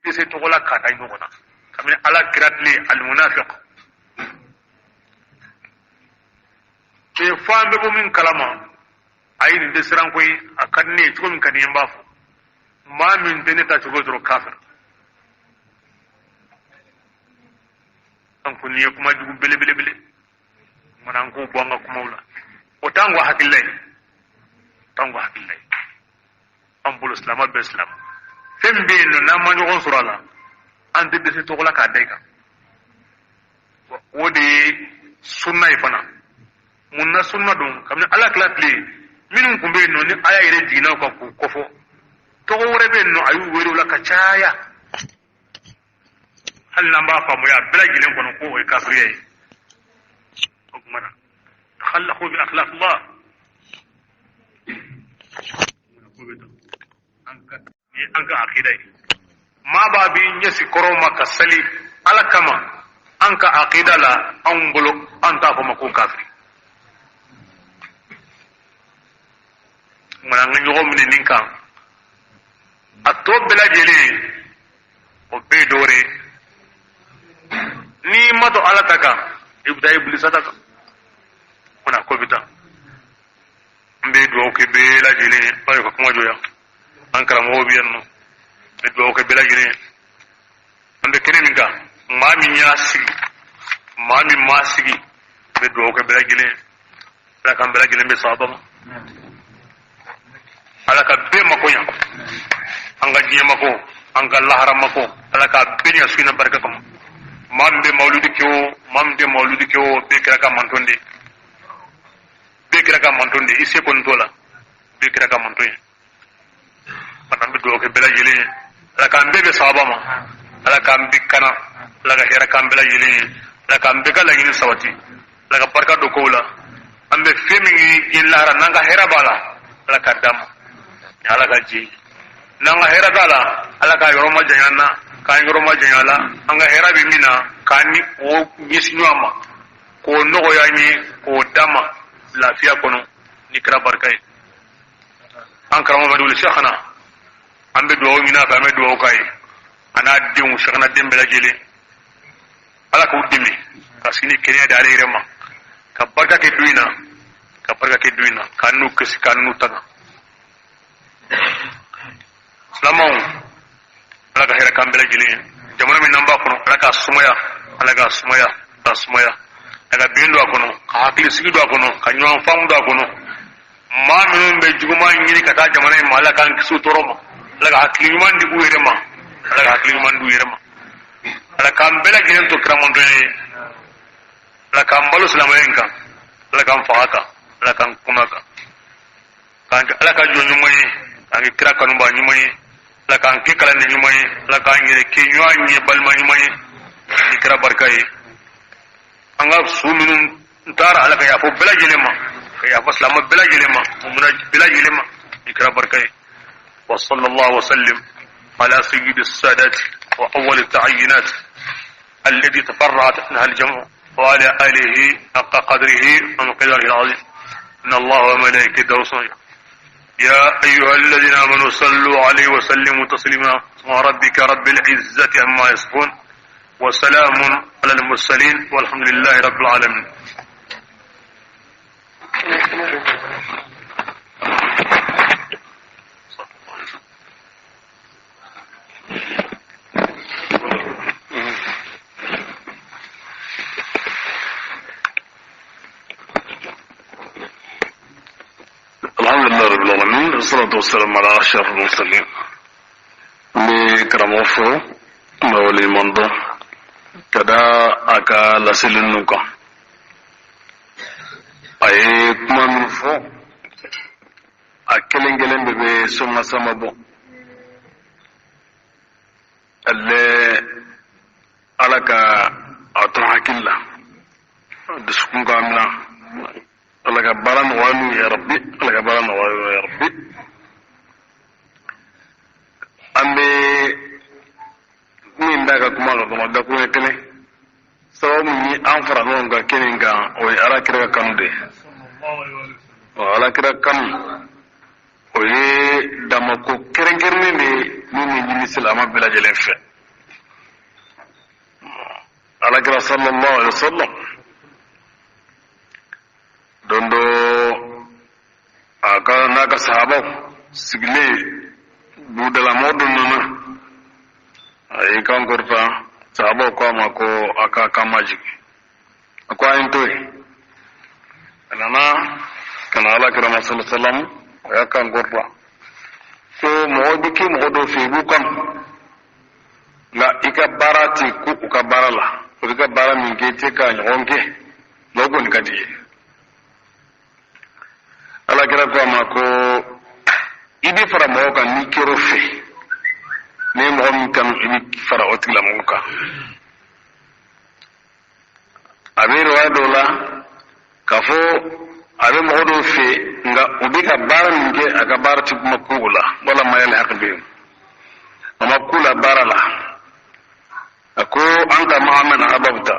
dɛsɛ tɔgɔ la k'a da ɲɔgɔn na kabini Ala kira tile alimunafiq. Ee, fo an bɛ bɔ min kalama, ayi, nin tɛ siran koyi. A ka di ne ye cogo min ka di n ye, n b'a fɔ. Maa min tɛ ne ta cogo dɔrɔn, kafir. Donc nin ye kuma jugu belebelebele mana, an k'o bɔ an ka kumaw la. O t'an ka hakilila ye, t'an ka hakilila ye. An bolo, silamɛ bɛɛ silamɛ. Fɛn min bɛ yen nɔ, n'an ma ɲɔgɔn sɔrɔ a la, an tɛ dɛsɛ tɔgɔ la k'a da i kan. O de ye sunna ye fana. Mun na sunna don? Kabini Ala kira tile, minnu tun bɛ yen nɔ, ni aya yɛrɛ jiginna u kan k'u kɔfɔ, tɔgɔ wɛrɛ bɛ yen nɔ, a y'u wele o la ka caya. Hali n'an b'a faamuya a bɛɛ lajɛlen kɔnɔ ko o ye kafiriya ye. O tuma na, takhallaqu bi akhlaqillah. Ni an ka akida ye, maa b'a b'i ɲɛsin kɔrɔn ma ka sali Ala kama, an ka akida la, anw bolo, an t'a fɔ ma ko kafiri. Nka an ka ɲɔgɔn minɛ nin kan, a tɔ bɛɛ lajɛlen, o bɛɛ ye dɔwɛrɛ ye. N'i ma to Ala ta kan, i bɛ taa Ibilisa ta kan. O na ko bɛ taa. N bɛ dugawu kɛ bɛɛ lajɛlen ye. Aw ka kuma jɔ yan. An karamɔgɔw bɛ yan nɔ, n bɛ dugawu kɛ bɛɛ lajɛlen ye. An bɛ kɛnɛ min kan, maa min y'a sigi, maa min m'a sigi, n bɛ dugawu kɛ bɛɛ lajɛlen ye. Ala k'an bɛɛ lajɛlen bɛn sawaba ma. Ala ka bɛɛ mako ɲa, an ka diɲɛ mako, an ka lahara mako, Ala ka bɛɛ ɲa su in na barika kama. Maa min bɛ mawuludi kɛ o, maa min tɛ mawuludi kɛ o, bɛɛ kira ka manton de ye, bɛɛ kira ka manton de ye. I se kɔni t'o la, bɛɛ kira ka manton ye. Fana an bɛ dugawu kɛ bɛɛ lajɛlen ye. Ala k'an bɛɛ bɛn sawaba ma. Ala k'an bɛɛ kana. Ala ka hɛrɛ k'an bɛɛ lajɛlen ye. Ala k'an bɛɛ ka laɲini sabati. Ala ka barika don kow la. An bɛ fɛn min ye diɲɛ lahara, n'an ka hɛrɛ b'a la, Ala k'a d'an ma ni Ala ka jɛ ye. N'an ka hɛrɛ t'a la, Ala k'a yɔrɔ majanya an na, k'an yɔrɔ majanya a la. An ka hɛrɛ bɛ min na, k'an ni o ɲɛsin ɲɔgɔn ma, k'o nɔgɔya an ye, k'o d'an ma lafiya kɔnɔ ni kira barika ye. An karamɔgɔ Mamadu Wuli Sɛkina, an bɛ dugawu ɲini a fɛ, an bɛ dugawu k'a ye, a n'a denw, Sɛkina den bɛɛ lajɛlen. Ala k'u dɛmɛ ka si ni kɛnɛya di ale yɛrɛ ma, ka barika kɛ du in na, ka barika kɛ du in na, k'an n'u kisi, k'an n'u tanga. Silamɛw, Ala ka hɛrɛ k'an bɛɛ lajɛlen ye. Jamana min n'an b'a kɔnɔ, Ala k'a sumaya, Ala k'a sumaya, k'a sumaya. Ala ka bɛn don a kɔnɔ, ka hakili sigi don a kɔnɔ, ka ɲɔgɔn faamu don a kɔnɔ. Maa minnu bɛ juguman ɲini ka taa jamana in ma, Ala k'an kisi u tɔɔrɔ ma. Ala ka hakili ɲuman di u yɛrɛ ma, Ala ka hakili ɲuman di u yɛrɛ ma. Ala k'an bɛɛ lajɛlen to kiramantɔnya ye. Ala k'an balo silamɛya in kan. Ala k'an faga kan. Ala k'an kunna kan. K'an kɛ Ala ka jɔn ɲuman ye, k'an kɛ kira kanubaa ɲuman ye. Ala k'an kɛ kalanden ɲuman ye. Ala k'an yɛrɛ kɛ ɲɔgɔn ye balima ɲuman ye ni kira barika ye. An ka su minnu taara, Ala ka yafa bɛɛ lajɛlen ma, ka yafa silamɛ bɛɛ lajɛlen ma, mumuna bɛɛ lajɛlen ma ni kira barika ye. Wa sallallahu wa sallim ala sayyidi sadat wa awwal ta'ayyinat الذي تفرعت عنها الجمع، وعلى آله حق قدره ومقداره العظيم. إن الله وملائكته يصلون يا أيها الذين آمنوا صلوا عليه وسلموا تسليما. وربك رب العزة عما يصفون، وسلام على المرسلين، والحمد لله رب العالمين. Alhamdulillah rabbil alamin, wassalatu wassalamu ala ashrafil mursalin. N bɛ karamɔgɔ fo, n b'a waleɲuman dɔn ka da a ka laseli ninnu kan. A ye kuma min fɔ, a kelen kelen bɛɛ bɛ soma sama bɔ. Ale Ala ka a to hakili la, dusukun k'a minɛ. Ala ka baara nɔgɔya n'u ye, rabbi. Ala ka baara nɔgɔya n'u ye, rabbi. kuma kan dɔrɔn dakuruɲɛ kelen. Sababu min ye an fara ɲɔgɔn kan kɛnɛ in kan, o ye ala kira ka kanu de ye. Ala kira kanu, o ye damako kɛrɛnkɛrɛnnen de ye min bɛ ɲini silamɛ bɛɛ lajɛlen fɛ. Ala kira sallallahu alaihi wa sallam, don dɔ a ka n'a ka sahabaw sigilen, budalamɔgɔ dɔ nana, a y'i kan kɔrɔta. Sahabaw ko a ma ko a ka kan majigin. A ko a ye n to yen. A nana ka na ala kira ma sallallahu alaihi wa sallam, a y'a kan kɔrɔta ko mɔgɔ bɛ kɛ mɔgɔ dɔw fɛ, i b'u kanu, nka i ka baara tɛ ku u ka baara la. O bɛ ka baara min kɛ, i tɛ ka ɲɔgɔn kɛ, nka o kɔni ka di i ye. Ala kira ko a ma ko i bɛ fara mɔgɔ kan n'i kɛr'o fɛ. N'i ye mɔgɔ min kanu, i bɛ fara o tigilamɔgɔ kan. A bɛ riwaya dɔw la k'a fɔ a bɛ mɔgɔ dɔw fɛ, nka u bɛ ka baara min kɛ, a ka baara tɛ kuma ku o la. Wala ma yalhaq bihim, a ma ku la baara la. A ko anta ma'a man ahbabta.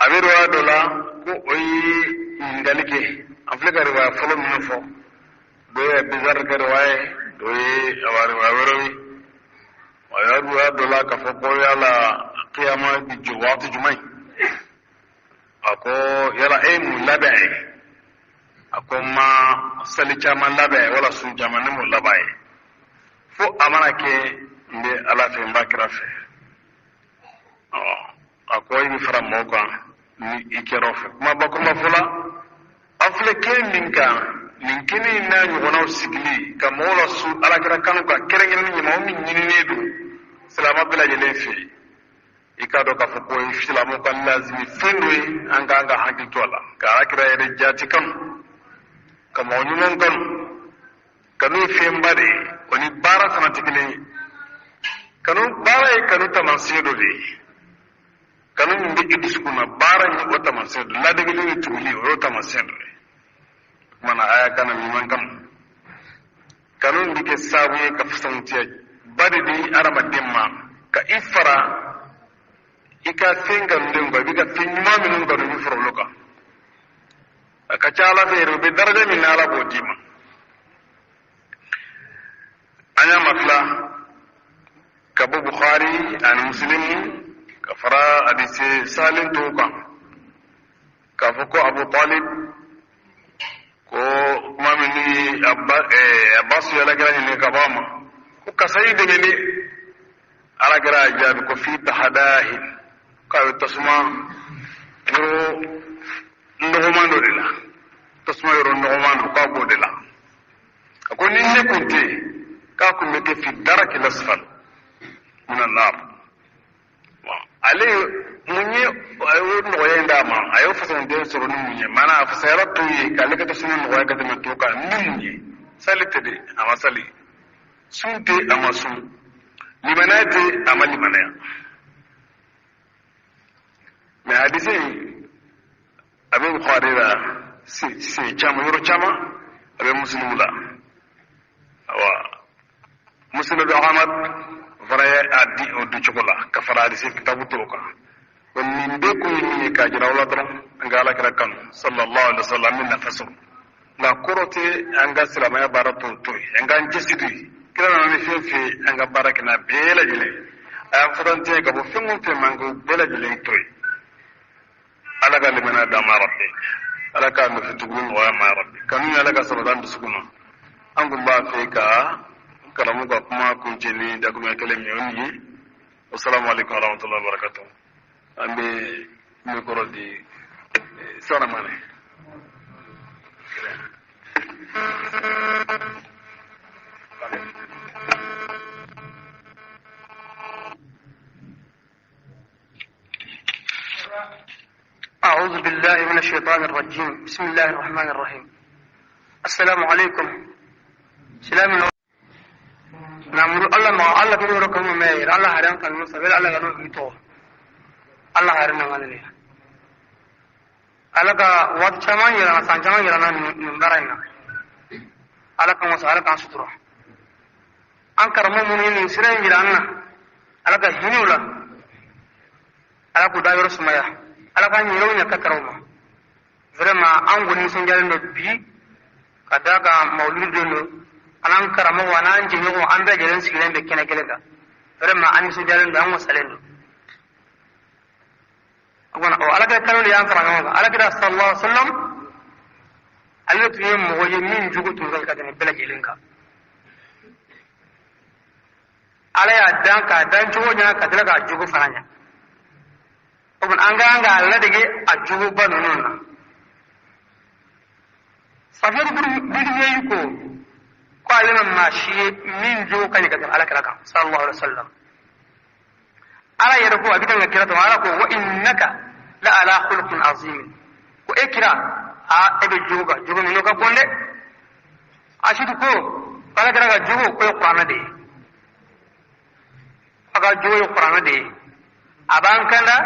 A bɛ riwaya dɔ la ko o ye ɲininkali kɛ. An filɛ ka riwaya fɔlɔ minnu fɔ, dɔ ye Bizari ka riwaya ye, dɔ ye awa riwaya wɛrɛw ye. A y'a riwaya dɔ la k'a fɔ ko yala kiyama bɛ jɔ waati jumɛn? A ko yala e ye mun labɛn ye? A ko n ma sali caman labɛn wala sun caman, ne m'o labɛn ye, fo a mana kɛ n bɛ ala fɛ, n b'a kira fɛ. A ko i bɛ fara mɔgɔw kan ni i kɛra o fɛ. Kuma bakurunba fɔ la, an filɛ kɛnɛ min kan, nin kɛnɛ in n'a ɲɔgɔnnaw sigili ka mɔgɔw lasu alakira kanu kan kɛrɛnkɛrɛnnen ɲɛma, min ɲininen don silamɛ bɛɛ lajɛlen fɛ, i k'a dɔn k'a fɔ ko ye silamɛw ka lazimi fɛn dɔ ye. An k'an ka hakili to a la ka alakira yɛrɛ jati kanu, ka mɔgɔ ɲuman kanu. Kanu ye fɛnba de ye, o ni baara fana tɛ kelen ye. Kanu baara ye kanu taamasiyɛn dɔ de ye. Kanu min bɛ i dusukun na, baara in o taamasiyɛn dɔ, ladegeli ni tuguli, o y'o taamasiyɛn dɔ ye. O tuma na, a y'a kana ɲuman kanu. Kanu in bɛ kɛ sababu ye ka fisamantiya ba de di hadamaden ma, ka i fara i ka fɛn kanulenw kan. I bɛ ka fɛn ɲuman minnu kanu, i bɛ fara olu kan. A ka ca ala fɛ yɛrɛ, u bɛ daraja min na, ala b'o d'i ma. An y'a mafila ka bɔ Bukhari ani Muslimu ka fara hadisi salen tɔw kan k'a fɔ ko Abu Talib ko kuma min ni Abbas ye alakira ɲininka ka bɔ a ma ko karisa y'i dɛmɛ ne, alakira y'a jaabi ko fi dahdahi, k'a bɛ tasuma yɔrɔ nɔgɔman dɔ de la, tasuma yɔrɔ nɔgɔman dɔ, k'a b'o de la. A ko ni ne kun tɛ yen, k'a kun bɛ kɛ fi daraki lasfal mina nar. Ale mun ye o nɔgɔya in d'a ma? A y'o fasanden sɔrɔ ni mun ye? Maanaa a fasayara tɔw ye k'ale ka tasuma nɔgɔya ka tɛmɛ tɔw kan ni mun ye? Sali tɛ de, a ma sali. Sun tɛ, a ma sun. Limanaya tɛ, a ma limanaya. Mɛ hadisi in a bɛ Bukhari la sen caman, yɔrɔ caman, a bɛ Muslimu la. Awa, Musnad Ahmad fana ye a di o di cogo la ka fara hadisi kitabu tɔw kan. Wa nin bɛɛ kun ye min ye, k'a jira aw la dɔrɔn, an ka ala kira kanu sallallahu alaihi wa sallam, an bɛ nafa sɔrɔ. Nka kɔrɔ tɛ an ka silamɛya baara tɔw to yen. An k'an cɛsiri. Kira nana ni fɛn fɛn, an ka baara kɛ n'a bɛɛ lajɛlen. A y'an farantiya ka bɔ fɛn o fɛn ma, an k'o bɛɛ lajɛlen to yen. Ala ka limaniya d'an ma rabbi, ala k'a nɔfɛ tuguni nɔgɔya ma rabbi. Kanu ye ala ka sɔrɔ d'an dusukun na. An kun b'a fɛ ka karamɔgɔ ka kuma kuncɛ ni dakuruɲɛ kelen min ye, o nin ye. Wasalamu alaikum warahmatullahi wabarakatuh. An bɛ mikɔrɔ di Saramane. أعوذ بالله من الشيطان الرجيم، بسم الله الرحمن الرحيم. السلام عليكم. سلام نعمل الله ما الله كن ركم ما ير الله هرم كان مسبل الله كن بيتو الله هرم نعمل ala ka waati caman yɛlɛna, san caman yɛlɛna nin baara in na. Ala ka wasa, ala k'an sutura. An karamɔgɔ minnu ye nin sira in jira an na, Ala ka hinɛ u la, Ala k'u da yɔrɔ sumaya, Ala k'an yɛrɛw ɲɛ ka kɛra u ma. Vraiment, an kɔni nisɔndiyalen don bi ka d'a kan mawuludu don don, an'an karamɔgɔ an'an jɛɲɔgɔn, an bɛɛ lajɛlen sigilen bɛ kɛnɛ kelen kan. Vraiment, an nisɔndiyalen don, an wasalen don. O Ala kira kanu de y'an fara ɲɔgɔn kan. Ala kira sallallahu alaihi wa sallam, ale tun ye mɔgɔ ye min jogo tun ka ɲi ka tɛmɛ bɛɛ lajɛlen kan. Ala y'a dan k'a dan cogo ɲa, ka tila k'a jogo fana ɲa. O tuma an ka kan k'a ladege a jogoba ninnu na. Safiyatu bintu ko ko ale ma maa si ye min jogo ka ɲi ka tɛmɛ Ala kira kan sallallahu alaihi wa sallam. Ala yɛrɛ ko a bɛ kan ka kira tɔmɔ, Ala ko wa innaka la ala khuluqin azim, ko e kira, a e bɛ jogo kan, jogo min n'o ka bon dɛ. Asitu ko Ala kira ka jogo ko ye kuranɛ de ye, a ka jogo ye kuranɛ de ye, a b'an kanda.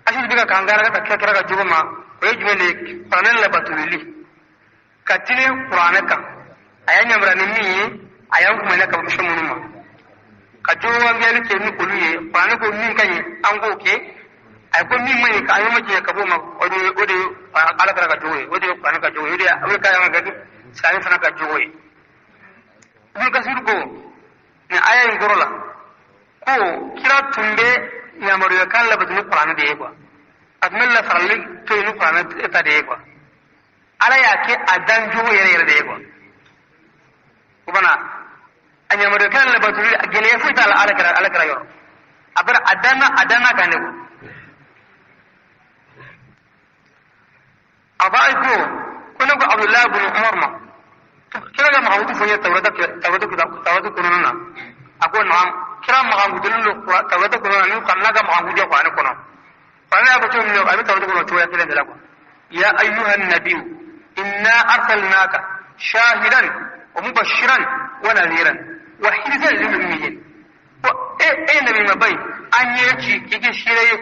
Asitu bɛ ka kan kanda ka kira ka jogo ma, o ye jumɛn de ye? Kuranɛ labatolili ka tilen kuranɛ kan, a y'a ɲamara ni min ye, a y'an kumana ka bɔ fɛn minnu ma, ka jogo wangiyali kɛ ni olu ye. Kuranɛ ko min ka ɲi, an k'o kɛ, a ko min man ɲi, k'an yɔrɔ janya ka bɔ o ma. O de ye Ala kira ka jogo ye, o de ye kuranɛ ka jogo ye, o de ka kan ka kɛ silamɛ fana ka jogo ye. Ibn Kasir ko nin aya in kɔrɔ la ko kira tun bɛ yamaruya kan labatu ni kuranɛ de ye quoi, a tun bɛ lafarali to yen ni kuranɛ ta de ye quoi. Ala y'a kɛ a dan jogo yɛrɛ yɛrɛ de ye quoi. O fana a yamaruya kan labatuli, a gɛlɛya foyi t'a la Ala kira, Ala kira yɔrɔ. A bɛra a danna kan de quoi. A b'a ko ko ne ko Abdullahi bin Umar ma, kira ka makankutu fɔ n ye Tawurata kɔnɔna na. A ko naam, kira makankutulen don Tawurata kɔnɔna na ni n'a ka makankutu Kuranɛ kɔnɔ. Kuranɛ y'a fɔ cogo min na, a bɛ Tawurata kɔnɔ cogoya kelen de la quoi. Ya ayyuha nabiyu inna arsalnaka shahidan wa mubashiran wa nadhiran wa hirzan lil mu'minin. Ko e nabi ma bai, an ye ci k'i kɛ seere ye,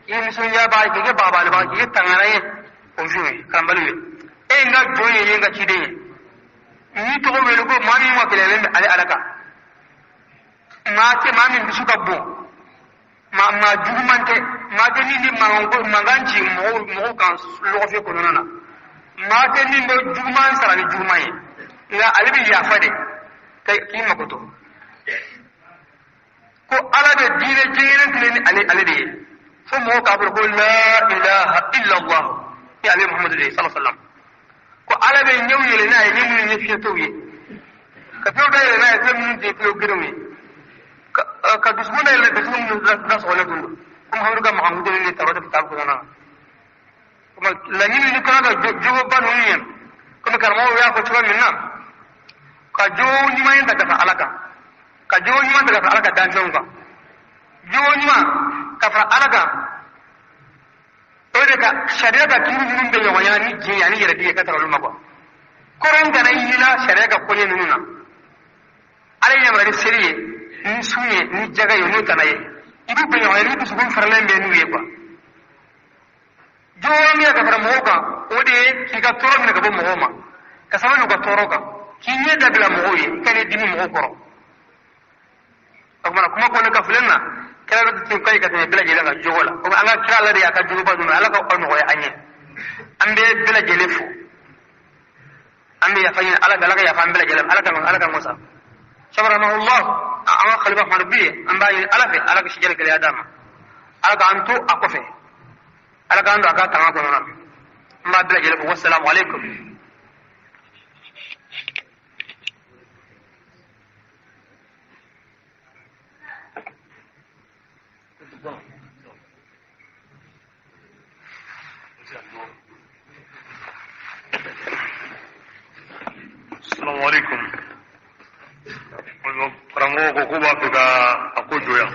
k'i nisɔndiyabaa ye, k'i kɛ bagabagalibaa, k'i kɛ tangana ye, o ye karanbali ye, e ye n ka jɔn ye, ye n ka ciden ye. N'i tɔgɔ wele ko maa min wakilalen bɛ ale Ala kan, maa tɛ maa min dusu ka bon, maa maa juguman tɛ, maa tɛ min bɛ mankan ko mankan ci mɔgɔw mɔgɔw kan lɔgɔfiyɛ kɔnɔna na, maa tɛ min bɛ juguman sara ni juguman ye, nka ale bɛ yafa de k'i makoto. Ko Ala bɛ diinɛ jɛngɛnen tilen ni ale de ye, fo mɔgɔw k'a fɔ ko la ilaha illallah, ni ale Muhammadu de ye sallallahu alaihi wasallam. Ko Ala bɛ ɲɛw yɛlɛ n'a ye, ɲɛ minnu ye fiyɛtɔw ye, ka tulo dayɛlɛ n'a ye, tulo minnu tɛ tulo gerenw ye, ka dusukun dayɛlɛ, dusukun minnu lasɔgɔlen tun don. Ko Muhammadu ka makan kutelen de Tawurata kitabu kɔnɔna na. Kuma laɲini ni kan ka jogoba ninnu ye, komi karamɔgɔw y'a fɔ cogo min na, ka jogo ɲuman ye ta ka fara Ala kan, ka jogo ɲuman ta ka fara Ala ka danfɛnw kan, jogo ɲuman ka fara Ala kan, o de ka sariya ka kiiri ninnu bɛ ɲɔgɔnya ni diɲɛ ani yɛrɛdi ye ka tara olu ma quoi. Kɔrɔn kana ɲinina sariya ka koɲɛ ninnu na. Ala ye yamaruya ni seli ye, ni sun ye, ni jaga ye, n'o tana ye, i b'u bɛn ɲɔgɔnya ni dusukun faralen bɛ n'u ye quoi. Jogo min ka fara mɔgɔw kan, o de ye k'i ka tɔɔrɔ minɛ ka bɔ mɔgɔw ma, ka sabali u ka tɔɔrɔ kan, k'i ɲɛ dabila mɔgɔw ye, i ka n'i dimi mɔgɔw kɔrɔ. O kumana kuma kɔni ka filɛ na, kira bɛ tun ka ɲi ka tɛmɛ bɛɛ lajɛlen kan jogo la. O an ka kira la de y'a ka jogoba ninnu. Ala ka aw nɔgɔya an ye. An bɛ bɛɛ lajɛlen fo, an bɛ yafa ɲini Ala fɛ, Ala ka yafa an bɛɛ lajɛlen, Ala ka masa sabaramahullah. An ka khalifa Ahmadu bi, an b'a ɲini Ala fɛ, Ala ka sijali gɛlɛya d'a ma, Ala k'an to a kɔfɛ, Ala k'an don a ka tanga kɔnɔna na. An b'a bɛɛ lajɛlen fo. Wassalamu alaikum. Assalamu alaikum. Karamɔgɔ ko k'u b'a fɛ ka a ko jɔ yan.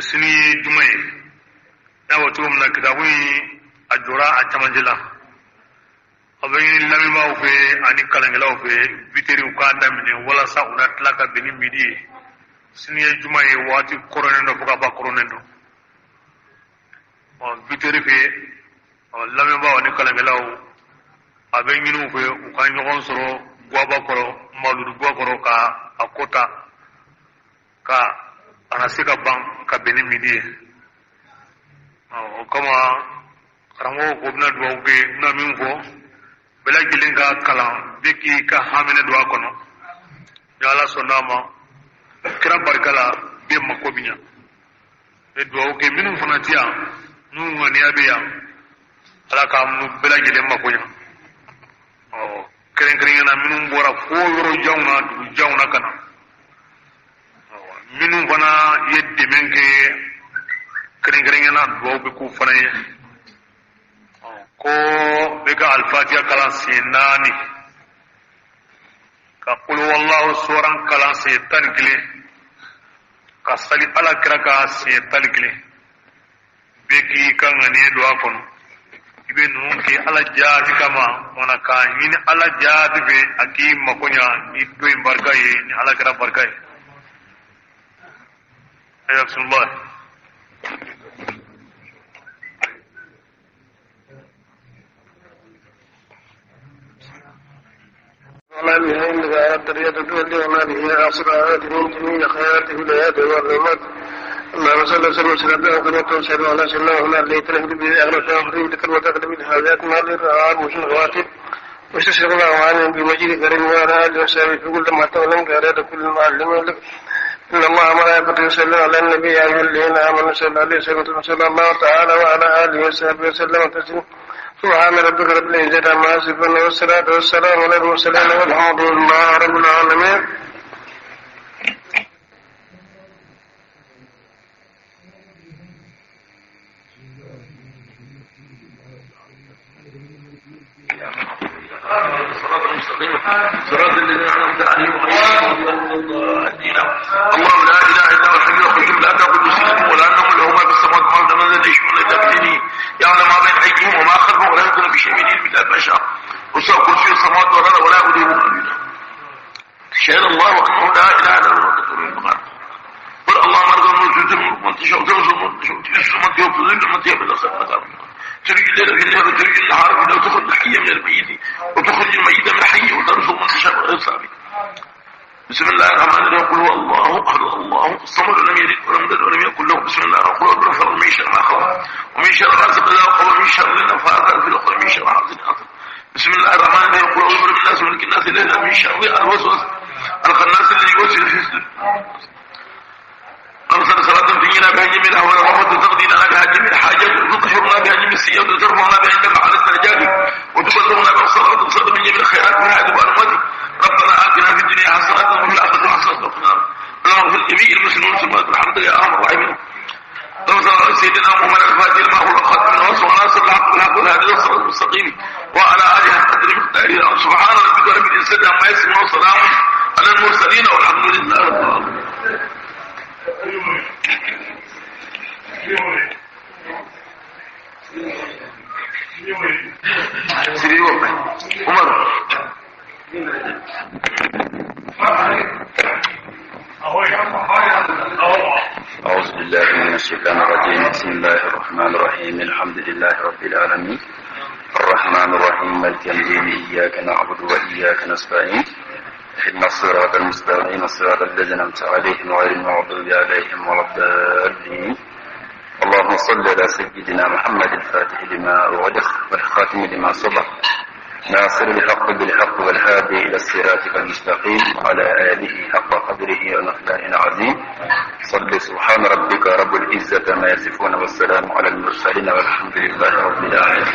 Sini ye juma ye. N y'a fɔ cogo min na, kitabu in a jɔra a camancɛ la. A bɛ ɲini lamɛnbaaw fɛ ani kalankɛlaw fɛ, 8 heures k'a daminɛ walasa u na tila ka bɛn ni midi ye. Sini ye juma ye, waati kɔrɔnen don fo ka ban kɔrɔnen don. Ɔ 8 heures fɛ, ɔ lamɛnbaaw ani kalankɛlaw, a bɛ ɲini u fɛ u ka ɲɔgɔn sɔrɔ guwaba kɔrɔ, Maludu guwa kɔrɔ, ka a ko Bamakɔ ta ka a na se ka ban ka bɛn ni midi ye. O kama karamɔgɔ ko bɛna dugawu kɛ, n bɛna min fɔ, bɛɛ lajɛlen ka kalan, bɛɛ k'i ka haminɛ don a kɔnɔ. Ni Ala sɔnna a ma, kira barika la, bɛɛ mako bɛ ɲa. N bɛ dugawu kɛ minnu fana ti yan, n'u ŋaniya bɛ yan, Ala k'an bɛɛ lajɛlen mako ɲa. Ɔ kɛrɛnkɛrɛnnenya na minnu bɔra fo yɔrɔ janw na, dugu janw na ka na, minnu fana ye dɛmɛ kɛ, kɛrɛnkɛrɛnnenya na dugawu bɛ k'u fana ye. Ko bɛ ka Alifatiya kalan siɲɛ naani, ka Kuluwalahu soran kalan siɲɛ 11, ka sali Ala kira kan siɲɛ 11. Bɛɛ k'i ka ŋaniya don a kɔnɔ. I bɛ ninnu kɛ Ala jaati kama, mana k'a ɲini Ala jaati fɛ a k'i mako ɲa ni don in barika ye, ni Ala kira barika ye. Ayiwa, bisimilahi. وما به إنك أردت تبلغنا به أصل من جميع خيراته الآيات والرحمات. اللهم صل وسلم وسلم وسلم وسلم على سيدنا محمد ليت له به أغلى شهرين ذكر وتقدم الحاجات ما للرعاب وشن الغواتب واستشهد الله عنهم بمجيد كريم وعلى آله وصحبه في كل ما تعلم كأراد كل معلم لك. إن الله وملائكته يصلون على النبي يا أيها الذين آمنوا صلوا عليه وسلموا صلى الله تعالى وعلى آله وصحبه وسلم تسليما. سبحان ربك رب العزة عما يصفون والصلاة والسلام على المرسلين والحمد لله رب العالمين. صراط الذين أنعمت عليهم غير الضالين. الله لا إله إلا هو الحي القيوم لا تأخذه سنة ولا نوم له ما في السماوات وما في الأرض من ذا الذي يشفع إلا بإذنه يعلم ما بين أيديهم وما خلفهم ولا يحيطون بشيء من علمه إلا بما شاء وسع كرسيه السماوات والأرض ولا يؤوده حفظهما. شهد الله أنه لا إله إلا هو الغفور. قل اللهم ارزقنا من تشاء وترزق من تشاء وتعز من تشاء وتذل من تشاء بالله سبحانه. ترج الليل في النهار وترج النهار في الليل وتخرج الحي من الميت وتخرج الميت من الحي وترزق من تشاء وغير صابر. بسم الله الرحمن الرحيم. قل هو الله احد الله الصمد لم يلد ولم يولد ولم يكن له. بسم الله الرحمن الرحيم. من شر ما خلق ومن شر غاسق اذا وقب ومن شر النفاثات في العقد ومن شر حاسد اذا حسد. بسم الله الرحمن الرحيم. قل اعوذ برب الناس ملك الناس اله من شر الوسواس الخناس الذي يوسوس في صدور. أرسل صلاة تنجينا بها جميع الأهوال ورحمة تقضي لنا بها جميع الحاجات وتطهرنا بها جميع السيئات وترفعنا بها عندك على الدرجات وتبلغنا بها الصلاة وتصدق من جميع الخيرات من هذه وأنواتك. ربنا آتنا في الدنيا حسنة وفي الآخرة حسنة وقنا عذاب النار. اللهم اغفر لجميع المسلمين والمسلمات برحمتك يا أرحم الراحمين. اللهم صل على سيدنا محمد الفاتح لما هو الخاتم الناصر وناصر الحق بالحق والهادي إلى الصراط المستقيم وعلى آله حق قدره مقداره. سبحان ربك رب العزة عما يصفون وسلام على المرسلين والحمد لله رب العالمين. عمر. أعوذ بالله من الشيطان الرجيم. بسم الله الرحمن الرحيم. الحمد لله رب العالمين الرحمن الرحيم مالك يوم الدين إياك نعبد وإياك نستعين اهدنا الصراط المستقيم صراط الذين أنعمت عليهم غير المغضوب عليهم ولا الضالين. اللهم صل على سيدنا محمد الفاتح لما أغلق والخاتم لما سبق ناصر الحق بالحق والهادي إلى الصراط المستقيم وعلى آله حق قدره ومقداره العظيم. صل سبحان ربك رب العزة ما يصفون والسلام على المرسلين والحمد لله رب العالمين.